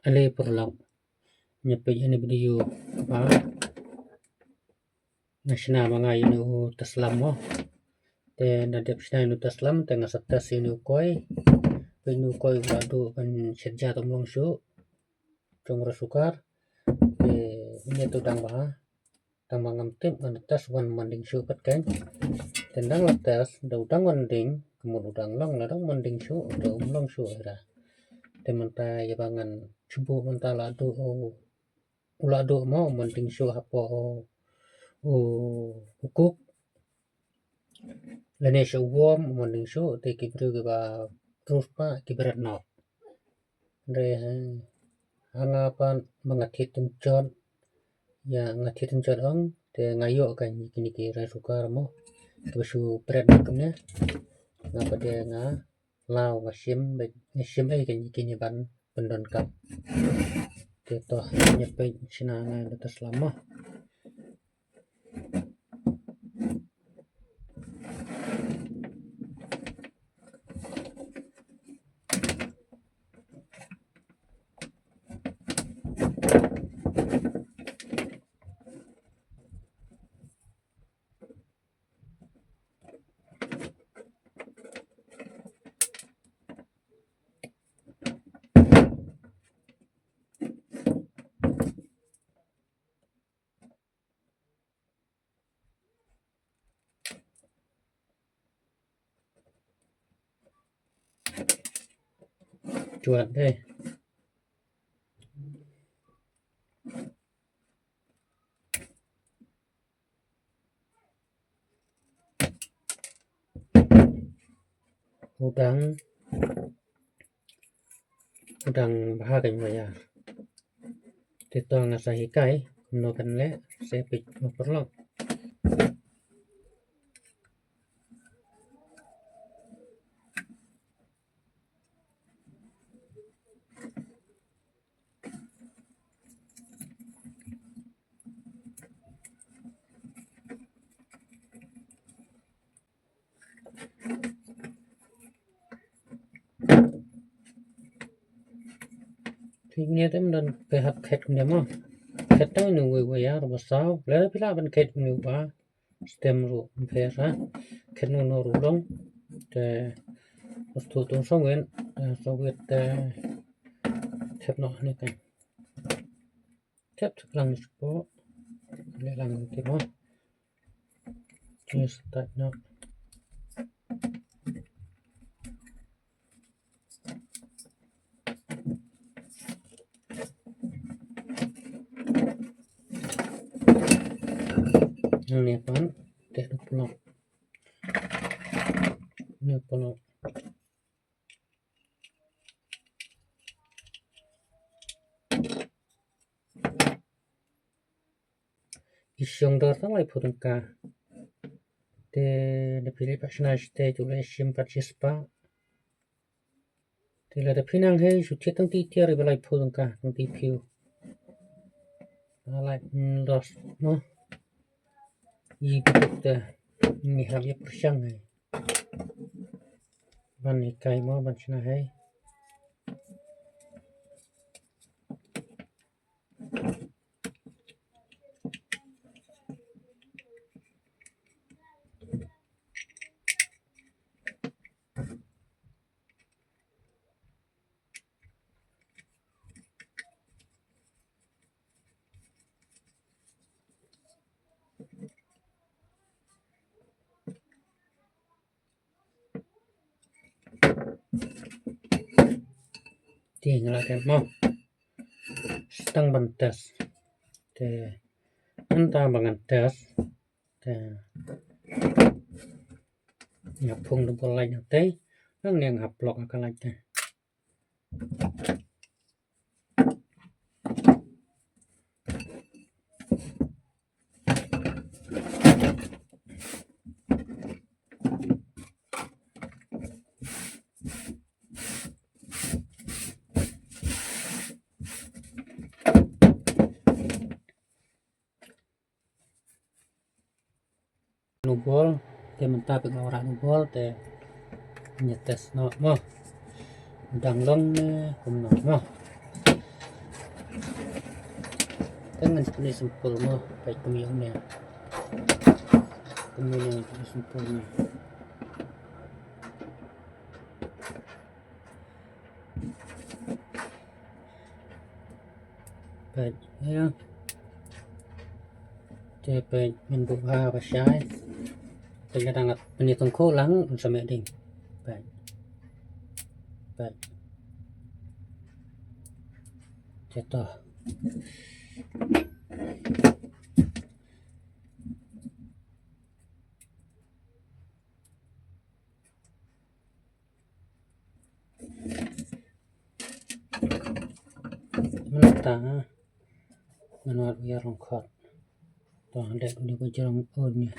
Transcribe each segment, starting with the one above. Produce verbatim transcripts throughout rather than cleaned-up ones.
Ale paralok, ngi peit ïa ine i video ba nga shna ma nga ïa ine u taslam mo. Te na dep shna ïa ine u taslam te nga sa test ïa ine u koi. Peit ine u koi u la duh ban shet ja, um long shuh jong rice cooker. Te ine te u dang bha. Tang ba ngam tip, ngan test wan man ding shuh pat kein. Te dang la test, da u dang wan ding, ka mut u dang long, la dang wan ding shuh, da um long shuh ira. Te mynta ïa ba ngan shu buh mynta la duh u, u la duh mo, man ding shuh hapoh u, u, u kuk. Lane shu warm, man ding shuh, te ki briew kiba riewspah ki bret noh. Hynrei ha, ha nga pat ba nga thied tynjot, ïa nga thied tynjot ong, te nga ïoh kane kine ki rice cooker mo, kiba shu bret noh kumne. Nga pat de nga law, nga shim, nga shim ei kane kine ban pyndonkam. Te to, ngi peit shna nga ïa ine u taslam mo. Cuat deh. U dang, u dang bha kane wire. Te to nga sa hikai kumno kan leh, sa peit mo paralok. Te ine te ym don, phi hap khet kumne mo. Khet tang ine uwei uwei ïa, ruh ba saw. Lada phi lah ban khet ine uba stem ruh ym pher ha. Khet uno uno ruh long. Te us tu tu song win, eh, song win te thep noh ne kan. Thep thep lang shuh. Leh lang te mo. Just tighten up. Hangne pat, te u plok. Ne u plok. Ki shong dor tang laiphew tyngka. Te lada phi leit pat shna shatei, to leit shim pat shispah. Te lada phi nang heh, shu thied tang ki tiar iba laiphew tyngka, tang ki phew. Lait, mm, dos mo. Ïa ki buk te ngi hap ïa pyrshang hei. Ban hikai mo, ban shna hei. Te nga la dep mo. Sa tang ban test. Te mynta ba ngan test. Te nga phung double light na tei. Nangne nga hap plok ha ka light te. Nubol, te mynta phi nga wanrah nubol, te ngi test noh mo. Dang long ne kumno mo. Te ngan pyni simple mo, peit kum ïa une. Kum ïa une ngan pyni simple mo. Peit, ïa. Te peit, ngan buh bha ba shai. Te lada nga pyni tyngkhuh lang, un sa meh ding. Peit. Peit. Te to. Mynta ngan wad wire long khot. To, dep ni ba jrong un ni.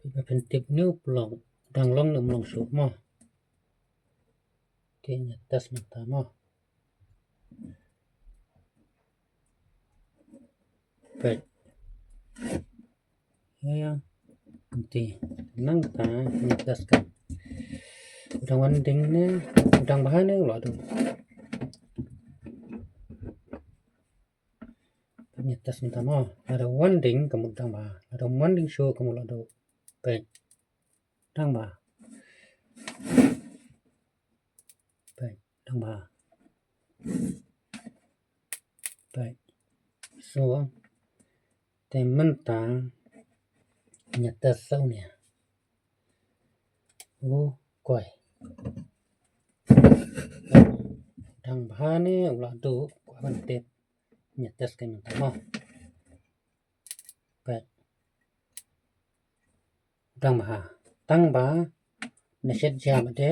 Peit ba pyntip, une u pynlong, dang long ne um long shuh mo. Te ngan test mynta mo. Peit. Ïa, ïa. Kumta. Nangta ngan test kan. U dang wan ding ne, u dang bha ne u la duh. Ngan test mynta mo. Lada wan ding, ka mut u dang bha. Lada wan ding shuh, ka mut u la duh. Peit. Dang bha. Peit, dang bha. Peit. So, te mynta ngan test sa une. U koi. Dang bha ne u la duh, kwah ban tip. Ngan test kan mynta mo. Peit. Dang bha. Tang ba na shet ja ma de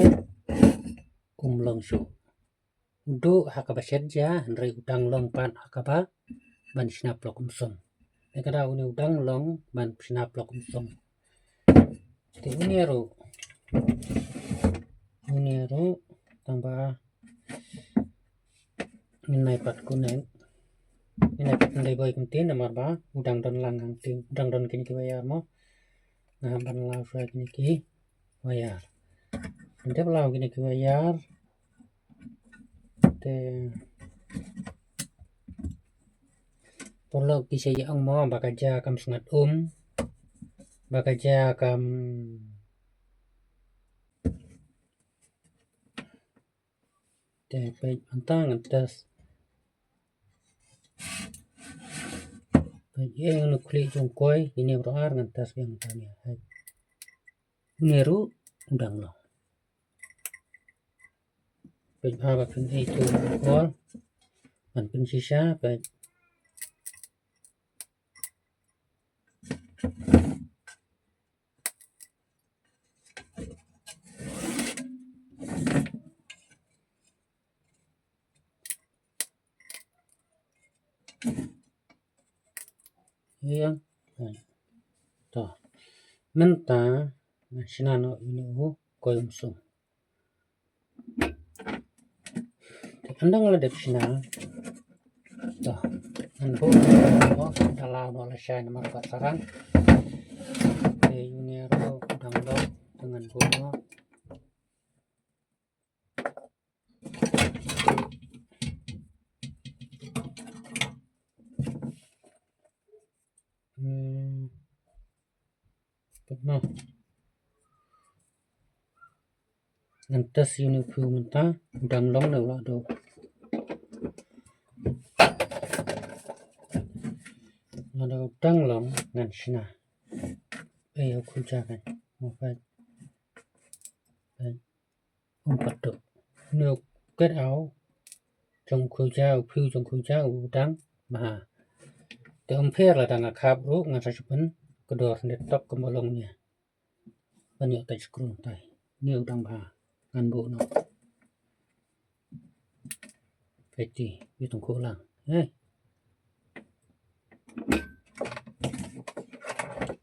um long shuh. U duh ha kaba shet ja, hynrei u dang long pat ha kaba ban shna plok um sung. Te ka dei une u dang long ban shna plok um sung. Te une ruh. Une ruh, tang ba ngin nai pat connect. Ngin nai pat nai boi kumta namar ba u dang don lang hangta, u dang don kine ki wire mo. Nga hap ban law shuwa kine ki wire. Ngan dep law kine ki wire. Te paralok ki sa ïa ong mo ba ka ja kam sngat um. Ba ka ja kam Te peit mynta ngan test. Peit ïa une u khlieh jong u koi, ine baroh ar ngan test biang mynta ïa. Une ruh u dang long. Peit bha ba phin ïa tu kol. Ban pynshisha peit. Ïa. To. Mynta ngan shna noh ïa une u koi um sung. Te ynda nga la dep shna. To. Ngan buh noh, da la noh lashai namar ka sarang. Te ïa une ruh dang long, te ngan buh noh. Hmm. Pat noh. Ngan test ïa une u phew mynta, u dang long ne u la duh. Lada u dang long ngan shna. Ei, u khuja kan. Mo peit. Peit. Um pat duh. Une u khet aw jong u khuja, u phew jong u khuja u dang bha. Te um pher lada nga khap ruh ngan sa shu pynkhyndai tok kumba long ne. Ban ïoh tight screw tai. Une u dang bha. Ngan buh noh. Peit te, ïa tang khuh lang. Hei.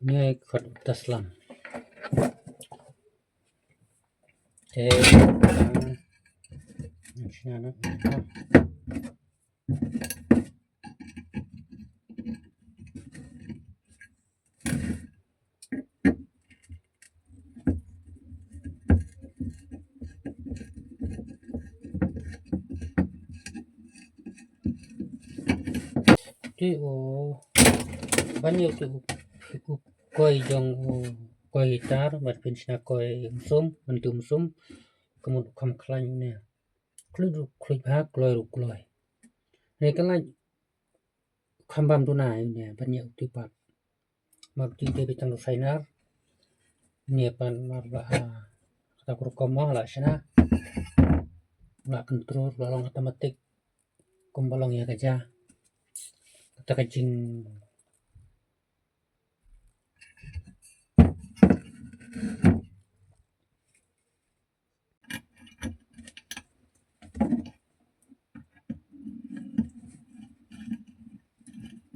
Une khot u test lang. Te, ah, Nga na. Te u ban ïa u te u koi jong u koi hitar bad pynshna koi umsum, mynta umsum ka mut u kham khlaiñ ne. Khluid ruh khluid bha, kloi ruh kloi. Ne ka lait kham bam duna ne ban ïa u te pat. Mak ti te bitang sainar. Ne pan mar ba kata kur komo la shna. La control la long automatic. Kum ba long ïa ka ja. Kata ka jing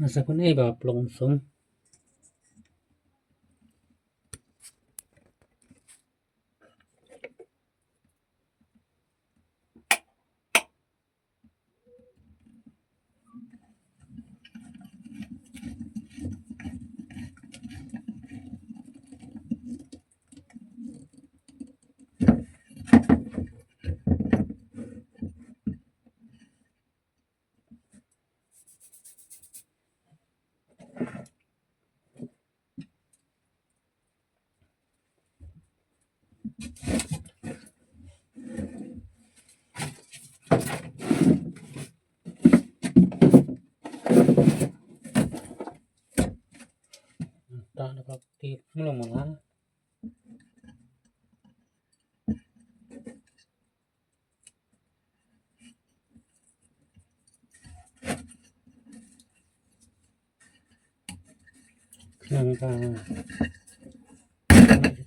Nga sa pynei ba plong sung. Ta na ka ti mula mula. Khnang ba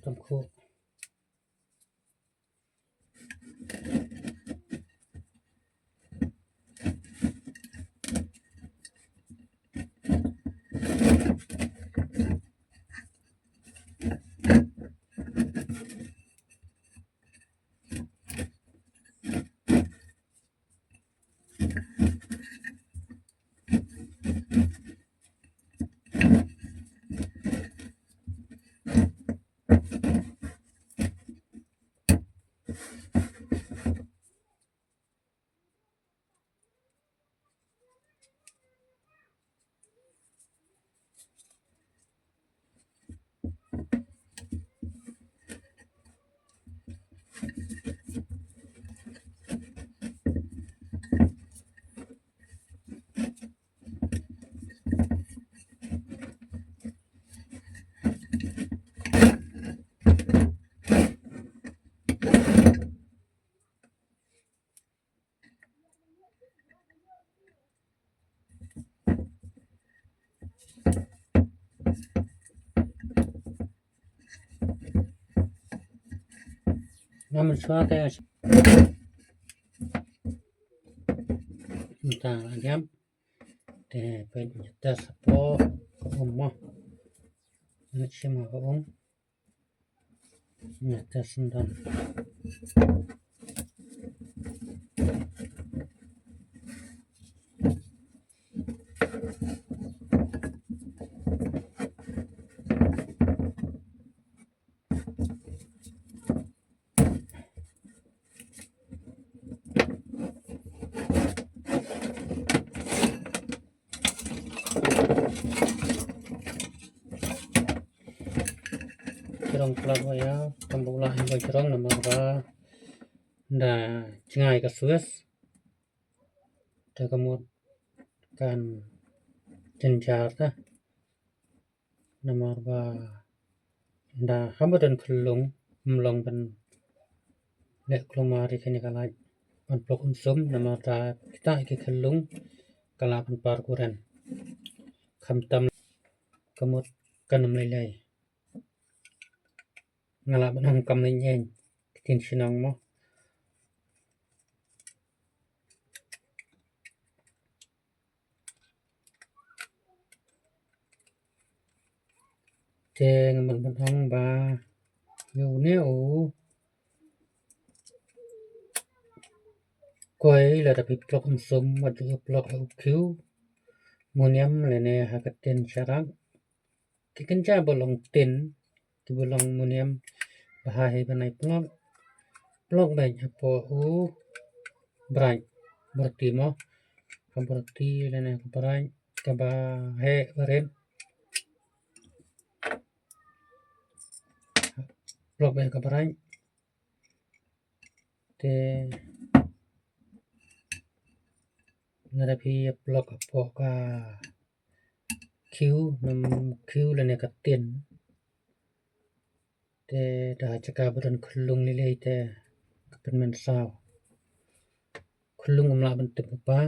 tam khu. Naman suaka ya. Entah lagi am. Te pen ya tas po. Omo. Nak sima ko ong. Nga ta sendang. Jrong plat waya, tam ba u lah hi ba jrong namar ba da jngai ka switch. Te ka mut kan jynjar ta. Namar ba da haba don khyllung ym long ban leh kulmar ïa kane ka light ban pok umsum namar da kita ki khyllung ka lah ban par kuren. Khamtam ka mut kan ym lei lei. Nga lah ban ong kam lei ïeng ktien shnong mo. Te nga mut ban ong ba ïa une u Poi lada phi plug um sum, wat ju plug ha u khiew, muniam lane ha ka tin sharak. Ki kynja ba long tin, ki ba long muniam, ba ha hi ba nai plug. Plug beit hapoh u bright, byrti mo. Ka byrti lane ka bright, kaba heh barit. Plug beit ka bright. Te lada phi plug hapoh ka khiew, nam khiew lane ka tin. Te da ha jaka ba don khyllung lei lei te ka pynmynsaw. Khyllung um lah ban tip u pa.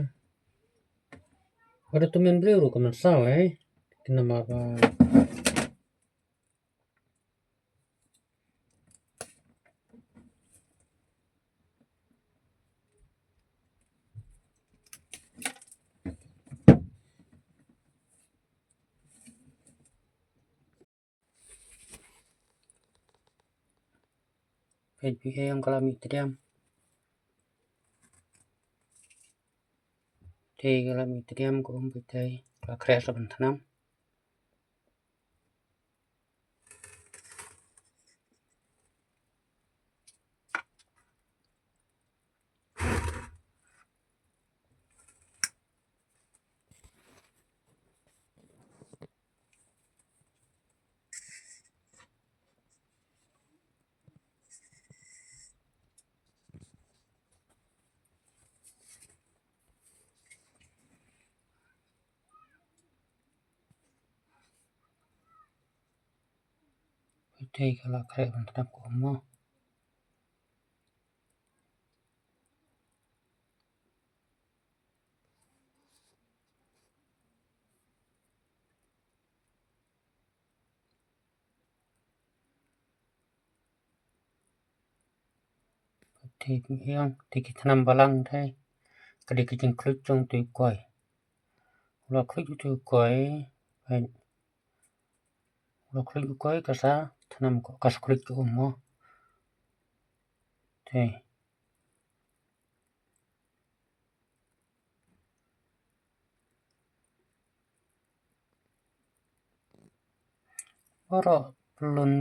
Wat da tymmen briew ruh ka mynsaw, eh. Te namar ba Peit phi ïa ka la mih tdiam. Te ka la mih tdiam ka um, peit te ka la khreh sa ban thnam. Peit te ka la khreh ban thnam ka um mo. Te ïong te ki thnam balang te ka dei ka jingkhluit jong uto u koi. U la khluit uto u koi, peit. U la khluit u koi ka sa thnam ko, ka sa khluit ka um mo. Te baroh pylun,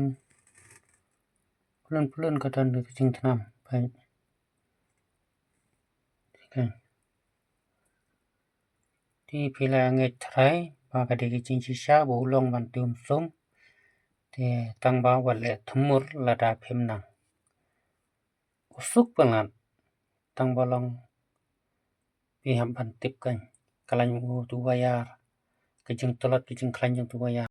pylun pylun ka don ka jingthnam, peit. Te phi la ngeit trai ba ka dei ka jingshisha ba u long ban tei um sum. Te tang ba wat leh thmur lada phim nang. U suk palat tang ba long phi hap ban tip kan ka lain u tu wayar, ka jingtlot ka jingkhlaiñ jong tu wayar.